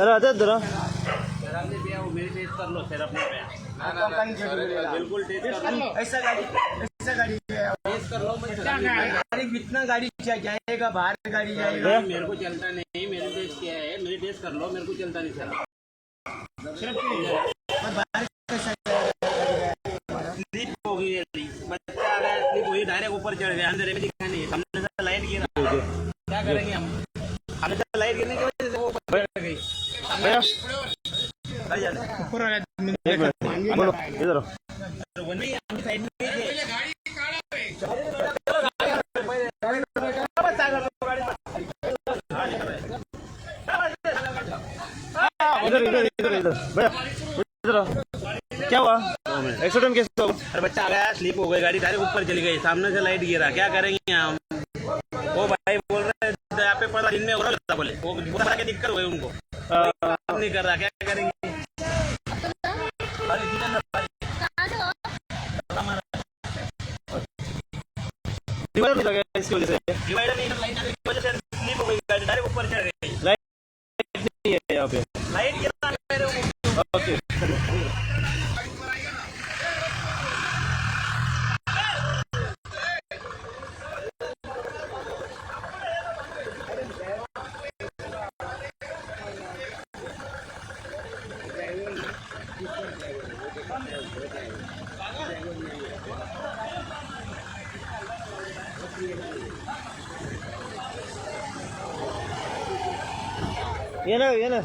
अरे आता धरा। शराब नहीं पिया वो, मेरी टेस्ट कर लो, शराब नहीं पिया। बिल्कुल टेस्ट कर लो। ऐसा गाड़ी, ऐसा गाड़ी टेस्ट कर लो, मैं शराब नहीं पिया। गाड़ी कितना गाड़ी जाएगा बाहर, गाड़ी जाएगा। भैया मेरे को चलता नहीं, मैंने टेस्ट किया है, मेरी टेस्ट कर लो, मेरे को चलता नहीं शराब। बाहर कैसा? स्लिप हो गई है, बच्चा आ गया, स्लिप हुई, डायरेक्ट ऊपर चढ़ गया, अंदर में दिखा नहीं, सामने से लाइट गिरा, क्या करेंगे हम? सामने से लाइट गिरने की वजह से वो ऊपर चढ़ गई। भैया ऊपर वाला। एक मिनट, बोलो, इधर आओ। वो नहीं, हम साइड में ही थे। इधर इधर इधर इधर, भैया इधर आओ। क्या हुआ, एक्सीडेंट कैसे हुआ? अरे बच्चा आ गया, स्लिप हो गई, गाड़ी डायरेक्ट ऊपर चली गई, सामने से लाइट गिरा, क्या करेंगे हम? वो भाई बोल रहे हैं यहाँ पे पड़ा, दिन में हो रहा था, बोले वो बोला के दिक्कत हो गई उनको, काम नहीं कर रहा, क्या करेंगे? अरे जितेंद्र भाई, डिवाइडर नहीं लगा इसकी वजह से। डिवाइडर नहीं, लाइट आने की वजह से स्लिप हो गई, गाड़ी डायरेक्ट ऊपर चढ़ गई। लाइट नहीं है यहाँ पे। लाइट गिरा मेरे को। ओके। ये ना, ये ना।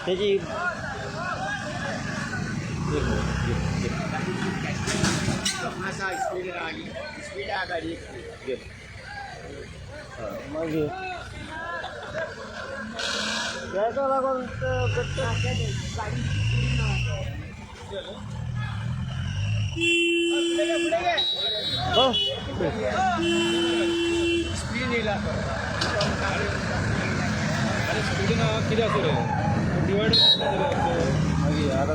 त्याची स्पीड गाडी, स्पीड आ गाडी। मागीर ताका लागून हो। स्पीड येला। अरे स्पीडीन कितें आसूं रे, डिवायडर मागीर आतां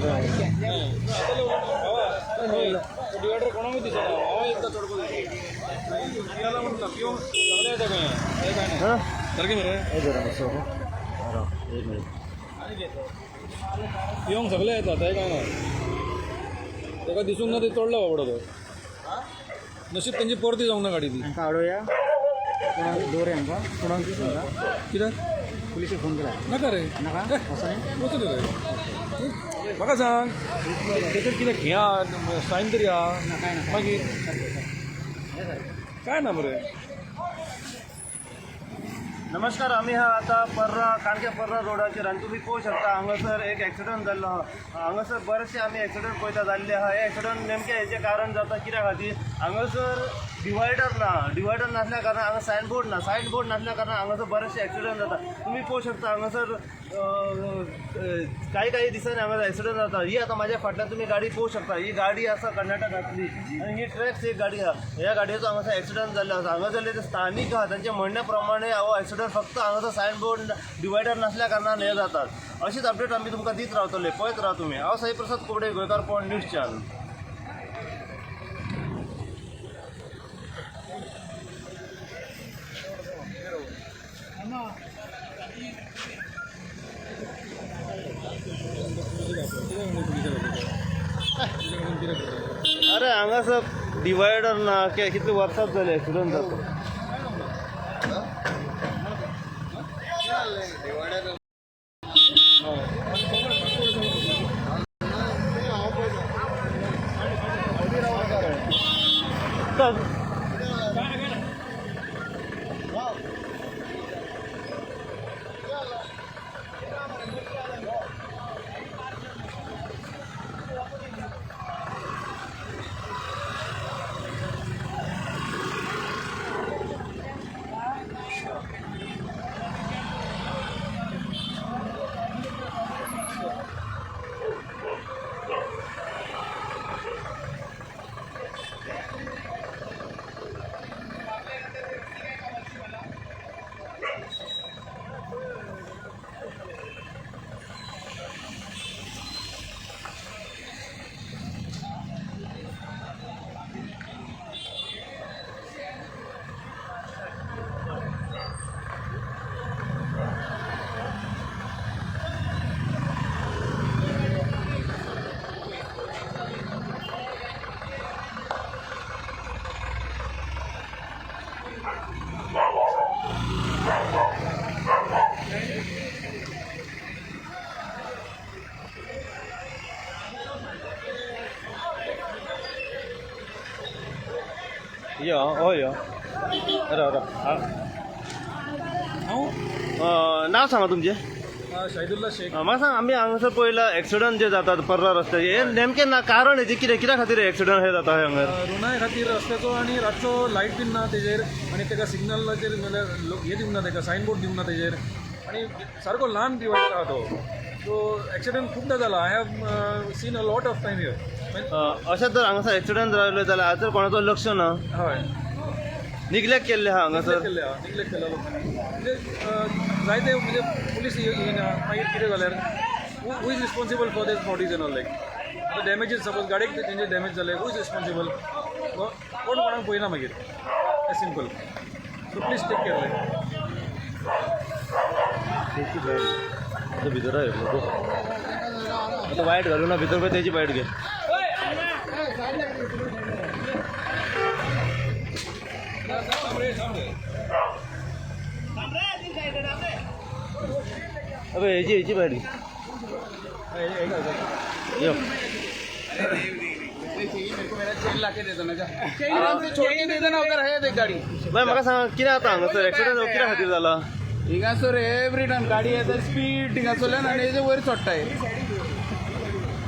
डिवायडर कोणाकूय दिसना, हांव एकदां चडको दिसता म्हणटा, पिवंक सगळें येता खंय, हें कांय ना। हां। सारकें मरे। हे जरा मातसो राव, एक मिनिट। पिवंक सगळें येता, तें कांय ना, ताका दिसूंक ना, ते चडलो बाबडो तो, नशीब तेंची परती जावंक ना गाडी ती। काढूया कोणाक दवर हांकां, कोणाक दिसूंक ना। कित्याक? पुलिसेक फोन केला। नाका रे। नाका असो न्ही। वचूं रे, म्हाका सांग, तेचेर कितें हें आहा, सायन तरी आहा? ना, काय ना। मागीर काय ना मरे। नमस्कार, आमी हा आता पर्रा, काणक्या पर्रा रोडाचेर आनी तुमी पळोवंक शकता हांगासर एक एक्सिडंट जाल्लो आहा। हांगासर बरेचशे आमी एक्सिडंट पळयता जाल्ले आहा। हे एक्सिडंट नेमकें हेचें कारण जाता कित्या खातीर, हांगासर डिवायडर ना, डिवायडर नासल्या कारणान हांगा सायन बोर्ड ना, सायन बोर्ड नासल्या कारणान हांगासर बरेचशे एक्सिडंट जाता। तुमी पळोवंक शकता हांगासर कांय कांय दिसांनी हांगा एक्सिडंट जाता। ही आतां म्हाज्या फाटल्यान तुमी गाडी पळोवंक शकता, ही गाडी आसा कर्नाटकांतली आनी ही ट्रॅक्स एक गाडी आहा। ह्या गाडयेचो हांगासर एक्सिडंट जाल्लो आसा। हांगासरले ते स्थानीक आहा, तांच्या म्हणण्या प्रमाणे हो एक्सिडंट फक्त हांगासर सायन बोर्ड डिवायडर नासल्या कारणान हे जातात। अशीच अपडेट आमी तुमकां दीत रावतले, पळयत राहा तुमी। हांव साई प्रसाद कोबडे, गोंयकारपण न्यूज चॅनल। अरे हांगासर डिवायडर ना, कितले वर्सां जाली एक्सिडंट जाता। चल। यो हो यो. अरे अरे. हांव नाव सांगा तुमचें. शाहिदुल्ला शेख. म्हाका सांग, आमी हांगासर पयला एक्सिडंट जे जातात पर्रा रस्त्याचेर, हे नेमकें ना कारण हेजें कितें, कित्या खातीर एक्सिडंट हे जाता हे हांगर? रुनाय खातीर रस्त्याचो आनी रातचो लायट बीन ना तेजेर आनी तेका सिग्नलाचेर म्हणल्यार हे दिवंक ना, तेका सायन बोर्ड दिवंक ना तेजेर आनी सारको ल्हान डिवायडर आहा तो. सो एक्सिडंट खुबदां जाला. I have seen a lot of time here. अशें जर हांगासर एक्सिडंट जाले जाल्यार हाचेर कोणाचो लक्ष ना. हय. निग्लेक्ट केल्लें आहा हांगासर. केल्ले आहा, निग्लेक्ट केला लोकांनी. म्हणजे जायते म्हणजे पुलीस येयना, मागीर कितें जाल्यार who is responsible for this bodies and all? Like आतां डॅमेजीस, सपोज गाडयेक तेंचे डॅमेज जाले, who is responsible? कोण कोणाक पळयना मागीर. Simple. So please take care. Like आता भितर आहे लोक. आता वायट घालू ना भितर, पळय तेजी बायट घे. अबे हेजी हेजी बायट घे. यो. छोड़ के दे देना, उधर है देख गाडी. बाय, म्हाका सांग, कितें जाता हांगासर एक्सिडंट कित्या खातीर जाला? हिंगासर एवरी टायम गाडी येता स्पीड हिंगासरल्यान आनी हेजे वयर चडटाय,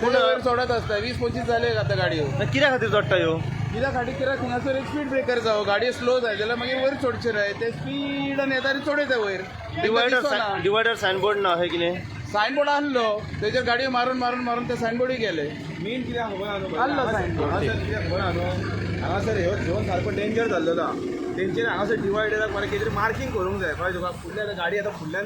पूण वयर चडत आसता. 20-25 जाले आतां गाडयो. ना, कित्या खातीर चडटा ह्यो? कित्या खातीर? कित्याक थिंगासर एक स्पीड ब्रेकर जावं, गाडी स्लो जाय जाल्यार मागीर वयर चडचें न्हय. ते स्पिडान येता आनी चडयता वयर. डिवायडर, डिवायडर सायनबोर्ड ना अशें कितें? सायन बोर्ड आहलो, तेजेर गाडयो मारून मारून मारून ते सायन बोर्डूय गेले. मेन कित्याक खबर आहा न्हू? आहलो सायन बोर्ड. हांगासर कित्याक खबर आहा न्हू, हांगासर ह्यो झोन सारको डेंजर जाल्लो आहा. तेंच्यानी हांगासर डिवायडराक मरे कितें तरी मार्कींग करूंक जाय. कळ्ळें तुका? फुडल्यान गाडी आतां, फुडल्यान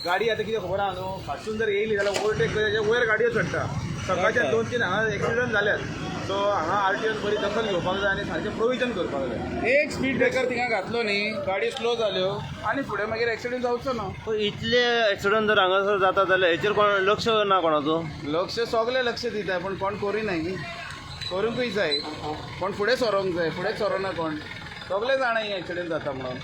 गाडी आतां कितें खबर आहा न्हू, फाटसून जर येयली जाल्यार ओवरटेक करच्या वयर गाडयो चडटा. सकाळच्या 2-3 हांगा एक्सिडंट जाल्यात. सो हांगा आरटीओन बरी दखल घेवपाक जाय आनी सारकें प्रोविजन करपाक जाय. एक स्पीड ब्रेकर थिंगा घातलो न्ही, गाडी स्लो जाल्यो आनी फुडें मागीर एक्सिडंट जावचो ना. पूण इतले एक्सिडंट जर हांगासर जाता जाल्यार हेचेर कोण लक्ष ना कोणाचो? लक्ष सगळे लक्ष दिता, पूण कोण करिनाय न्ही. करूंकूय जाय, कोण फुडें सरोंक जाय. फुडें सरोना कोण. सगळे जाणा ही एक्सिडंट जाता म्हणून,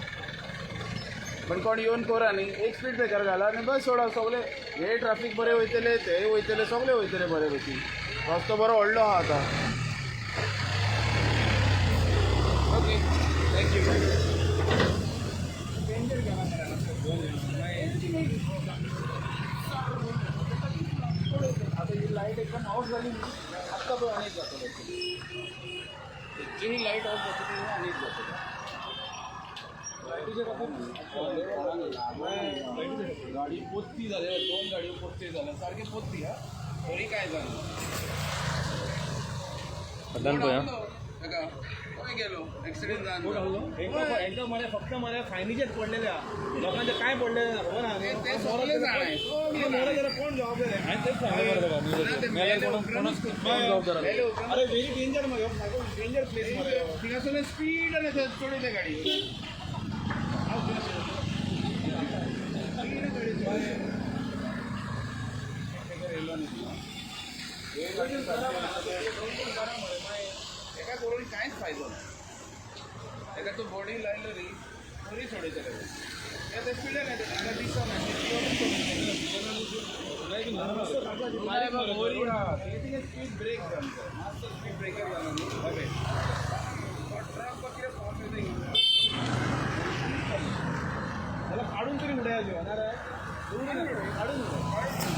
पण कोण येवन करा न्ही. एक स्पीड ब्रेकर घाला आनी बस सोडा. सगळे हे ट्राफीक बरे वयतले, ते वयतले, सगळे वयतले बरे भशेन. रस्तो बरो व्हडलो आहा आतां. Okay, thank you. आता ही लायट एकदम ऑफ जाली न्ही, आत्तां पळय आनी एक जातलो. जी लायट ऑफ जाता ती आनी एक जातलो. लायटीचेर गाडी पोत्ती जाली, दोन गाडयो पोत्ती जाल्या, सारके पोत्ती हा, तरी काय जालें? फाटल्यान पळय. ताका खंय गेलो एक्सिडंट जावन? एकदां मरे, फक्त मरे फायनीचेच पडलेले आहा, लोकांचे कांय पडलेले ना, खबर आहा न्हू? ते सगळे जाण आहे. मरे जाल्यार कोण जबाबदार आहे? हांवें तेच सांगलें मरे ताका न्यूजाचेर. मेल्यार कोणाक कोण जबाबदार आसा? अरे, व्हेरी डेंजर मरे, सारको डेंजर प्लेस मरे हो. थिंगासरल्यान स्पीड आनी चडयता गाडी. एका करून कांयच फायदो ना. एका तूं बोर्डींग लायलो न्ही तरी सोडयतले ते स्पिडान येता, तांकां दिसना. स्पीड ब्रेक जावंक जाय, मातसो स्पीड ब्रेकर जालो न्ही बरें. ट्रक कितें फास्ट येता. जाल्यार काडून तरी उडयाच्यो, नाल्यार काडून उडय.